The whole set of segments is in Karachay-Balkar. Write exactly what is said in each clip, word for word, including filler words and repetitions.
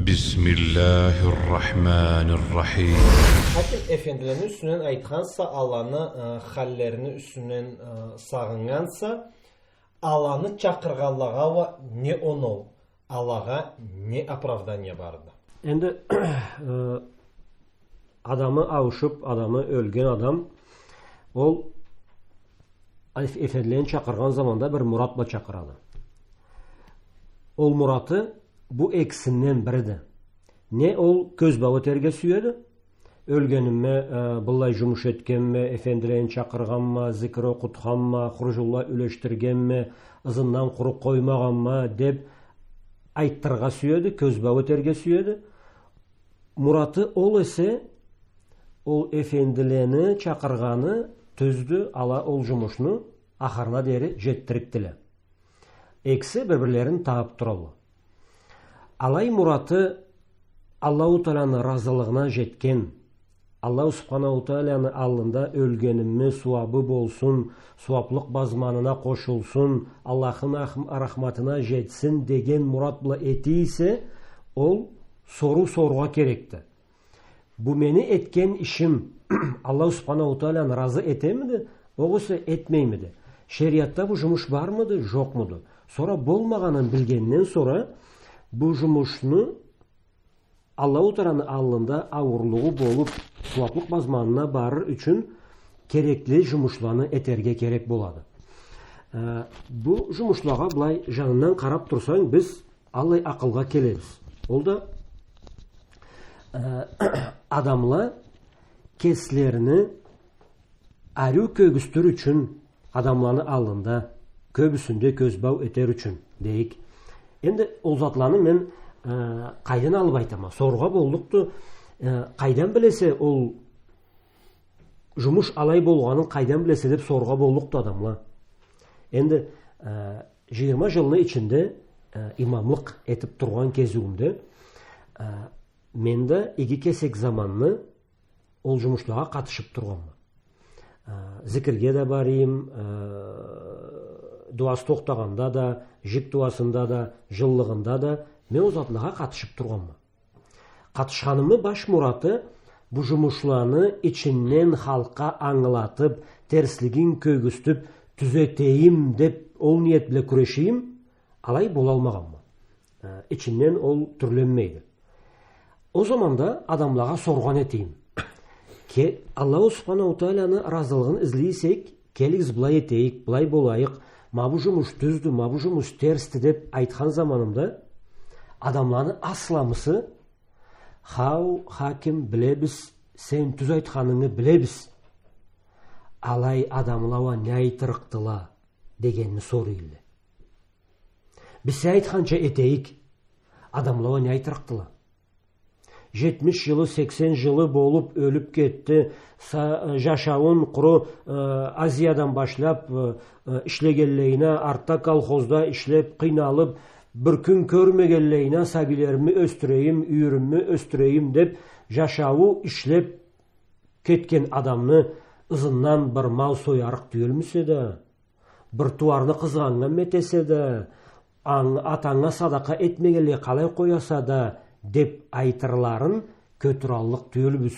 بسم الله الرحمن الرحيم. Хаким, эфендилени юсюнден айтханса, аланы, э, халлерини юсюнден, э, сагъыннганса, аланы чакъыргъанлагъа уа не оноу, алагъа не оправдание барды? Энди, э, адамы ауушуп, адамы ёлген адам, ол эф-, эфендилени чакъыргъан заманда бир мурат бла чакъырады. Ол мураты бу экисинден бириди. Не ол кёзбау этерге сюеди, ёлгенимме, э, быллай жумуш этгенме, эфендилени чакъыргъанма, зикир окъутханма, хуржунла юлешдиргенме, ызындан къуру къоймагъанма деп айтдырыргъа сюеди, кёзбау этерге сюеди. Мураты ол эсе, ол эфендилени чакъыргъаны тюздю, ала ол жумушну ахырына дери жетдирикдиле. Экиси бир-бирлерин табып туралла. Алай мураты Аллаху Тааланы разылыгъына жетген, Аллаху Субханаху Тааланы аллында ёлгенимни сууабы болсун, сууаблыкъ базманына къошулсун, Аллахны ах-, рахматына жетсин деген мурат бла эте эсе, ол соруу сорургъа керекди. Бу мени этген ишим Аллаху Субханаху Тааланы разы этемиди, огъесе этмеймиди? Шериатда бу жумуш бармыды, жокъмуду? Сора болмагъанын билгенден сора, бу жумушну Аллаху Тааланы аллында ауурлугъу болуп, сууаблыкъ базманына барыр ючюн керекли жумушланы этерге керек болады. Э, бу жумушлагъа былай жанындан къарап турсанг, биз аллай акъылгъа келебиз. Ол да, э, адамла кеслерини ариу кёргюзтюр ючюн, адамланы аллында кёбюсюнде кёзбау этер ючюн, дейик. Энди ол затланы мен, э, къайдан алып айтама? Сорургъа боллукъду, э, къайдан билесе ол жумуш алай болгъанын, къайдан билесе деп сорургъа боллукъду адамла. Энди, э, жыйырма жылны ичинде, э, имамлыкъ этип тургъан кезиуюмде, э, мен да иги кесек заманны ол жумушлагъа къатышып тургъанма. Э, зикирге да барайым, э, дуасы тохтагъанда да, жик дуасында да, жыллыгъында да мен ол затлагъа къатышып тургъанма. Къатышханымы баш мураты бу жумушланы ичинден халкъгъа ангылатып, терслигин кёргюзтюп, тюзетейим деп ол ниет бла кюрешейим, алай болалмагъанма. Э, ичинден ол тюрленмейди. Ол заманда адамлагъа соргъан этейим. Ке-, Аллаху Субханаху Тааланы разылыгъын излей эсек, келигиз, былай этейик, былай болайыкъ, ма бу жумуш тюздю, ма бу жумуш терсди деп айтхан заманымда, адамланы асламысы, хау, хаким, билебиз, сен тюз айтханынгы билебиз. Алай адамла уа не айтырыкъдыла дегенни сорай элле. Биз сен айтханча этейик, адамла уа не айтырыкъдыла? Жетмиш жылы, сексен жылы болуп, ёлюп кетди. Са-, э, жашауун къуру, э, Азиядан башлап, э, э, ишлегенлейине, артда колхозда ишлеп, къыйналып, бир кюн кёрмегенлейине, сабийлерими ёсдюрейим, юйюрюмю ёсдюрейим деп, жашауу ишлеп кетген адамны ызындан бир мал соярыкъ тюйюлмюсе да, бир тууарны къызгъаннган этесе да, анг-, атанга садакъа этмегенлей къалай къояса да, деп айтырларын кётюраллыкъ тюйюлбюз.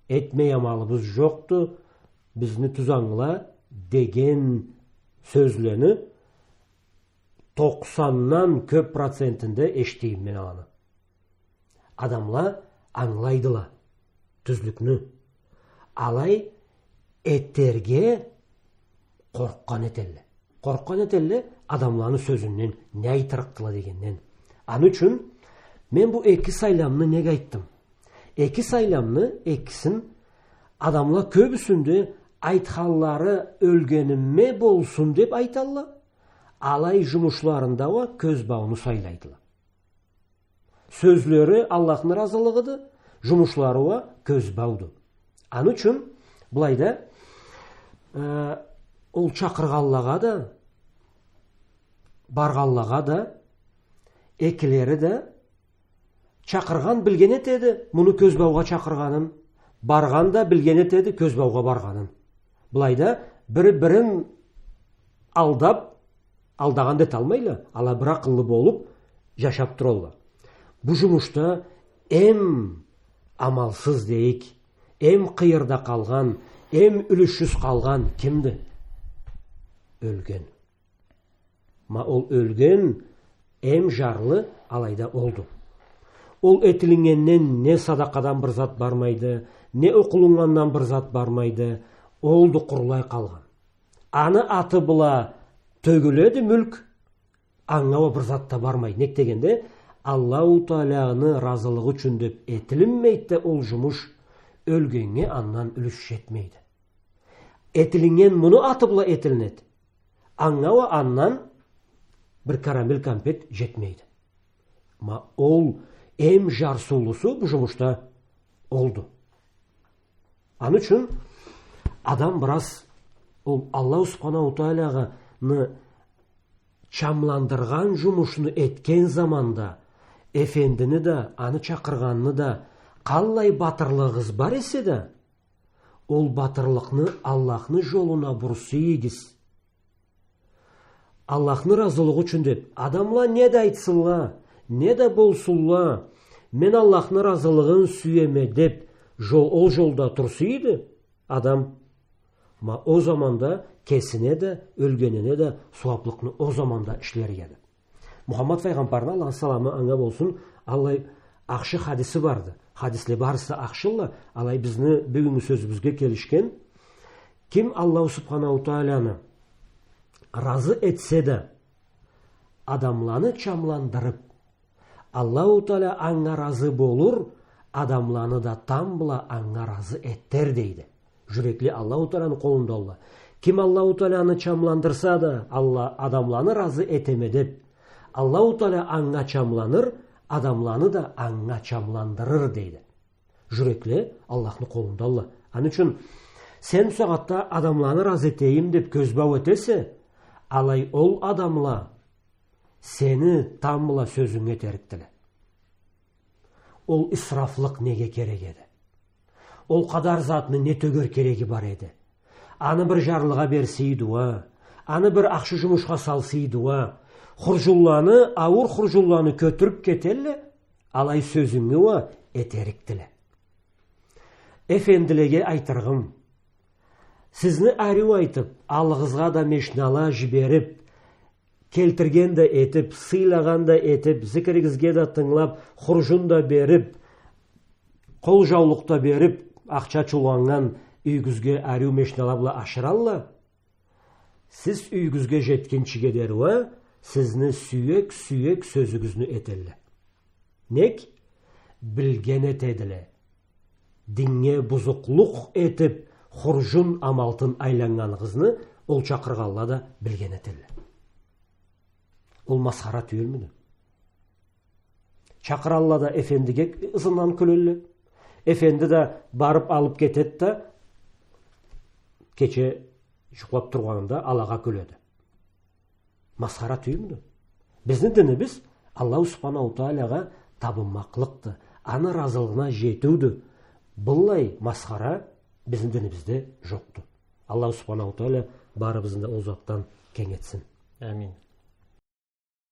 Этмей амалыбыз жокъду, бизни тюз ангыла деген сёзлени токъсандан кёп процентинде эшитейим мен аланы. Адамла ангылайдыла тюзлюкню. Алай этерге къоркъгъан этелле. Къоркъгъан этелле адамланы сёзюнден, не айтырыкъдыла дегенден. Аны ючюн мен бу эки сайламны неге айтдым? Эки сайламны экисин адамла кёбюсюнде айтханлары ёлгенимме болсун деп айталла. Алай жумушларында уа кёзбауну сайлайдыла. Сёзлери Аллахны разылыгъыды, жумушлары уа кёзбауду. Аны ючюн былайда, э, ол чакъыргъанлагъа да, баргъанлагъа да, экилери да, чакъыргъан билген этеди муну кёзбаугъа чакъыргъанын, баргъан да билген этеди кёзбаугъа баргъанын. Былайда бири бирин алдап, алдагъан да эталмайла, ала бир акъыллы болуп жашап туралла. Бу жумушда эм амалсыз дейик, эм къыйырда къалгъан, эм юлюшюз къалгъан кимди? Ёлген. Ма ол ёлген эм жарлы алайда олду. Ол этилиннгенден не садакъадан бир зат бармайды, не окъулуннгандан бир зат бармайды, олду къурулай къалгъан. Аны аты бла тёгюледи мюлк, анга уа бир зат да бармайды. Нек дегенде, Аллаху Тааланы разылыгъы ючюн деп этилинмейди да ол жумуш, ёлгеннге андан юлюш жетмейди. Этилиннген муну аты бла этилинеди. Анга уа андан бир карамель кампет жетмейди. Ма ол эм жарсыулусу бу жумушда олду. Аны ючюн адам бираз ол Аллаху Субханаху Тааляны чамландыргъан жумушну этген заманда, эфендини да, аны чакъыргъанны да, къаллай батырлыгъыгъыз бар эсе да, ол батырлыкъны Аллахны жолуна бурсуйугъуз. Аллахны разылыгъы ючюн деп, адамла не да айтсынла, не да болсунла, мен Аллахны разылыгъын сюеме деп, жол, ол жолда турсуйду адам. Ма ол заманда кесине да, ёлгенине да сууаплыкъны ол заманда ишлерге эди. Мухаммад файгъамбарны, Аллахны саламы анга болсун, аллай ахшы хадиси барды. Хадисле барысы да ахшыла, алай бизни бюгюннгю сёзюбюзге келишген. Ким Аллаху Субханаху Тааляны разы этсе да, адамланы чамландырып, Аллаху Тааля анга разы болур, адамланы да там бла анга разы этер, дейди. Жюрекле Аллаху Тааляны къолундадыла. Ким Аллаху Тааляны чамландырса да, Алла-, адамланы разы этеме деп, Аллаху Тааля анга чамланыр, адамланы да анга чамландырыр, дейди. Жюрекле Аллахны къолундадыла. Аны ючюн сен бусагъатда адамланы разы этейим деп кёзбау этесе, алай ол адамла сени там бла сёзюнге этерикдиле. Ол исрафлыкъ неге керек эди? Ол къадар затны не тёгер кереги бар эди? Аны бир жарлыгъа берсейди уа, аны бир ахшы жумушха салсайды уа, хуржунланы, ауур хуржунланы кётюрюп кетелле, алай сёзюнге уа этерикдиле. Эфендилеге айтырыгъым, сизни ариу айтып, аллыгъызгъа да мешнала жиберип, келтирген да этип, сыйлагъан да этип, зикиригизге да тынгылап, хуржун да берип, къол жаулукъ да берип, ахча чулгъаннган юйюгюзге ариу мешнала бла ашыралла. Сиз юйюгюзге жетгинчиге дери уа сизни сюек-сюек сёзюгюзню этелле. Нек? Билген этедиле. Диннге бузукълукъ этип, хуржун амалтын айланнганыгъызны ол чакъыргъанла да билген этелле. Ол масхара тюйюлмюдю? Чакъыралла да эфендиге ызындан кюлелле. Эфенди да барып алып кетеди да, кече жукълап тургъанында алагъа кюледи. Масхара тюйюлмюдю? Бизни динибиз Аллаху Субханаху Таалагъа табынмакълыкъды, аны разылыгъына жетиудю. Быллай масхара бизни динибизде жокъду. Аллаху Субханаху Таала барыбызны да ол затдан кенг этсин. Амин.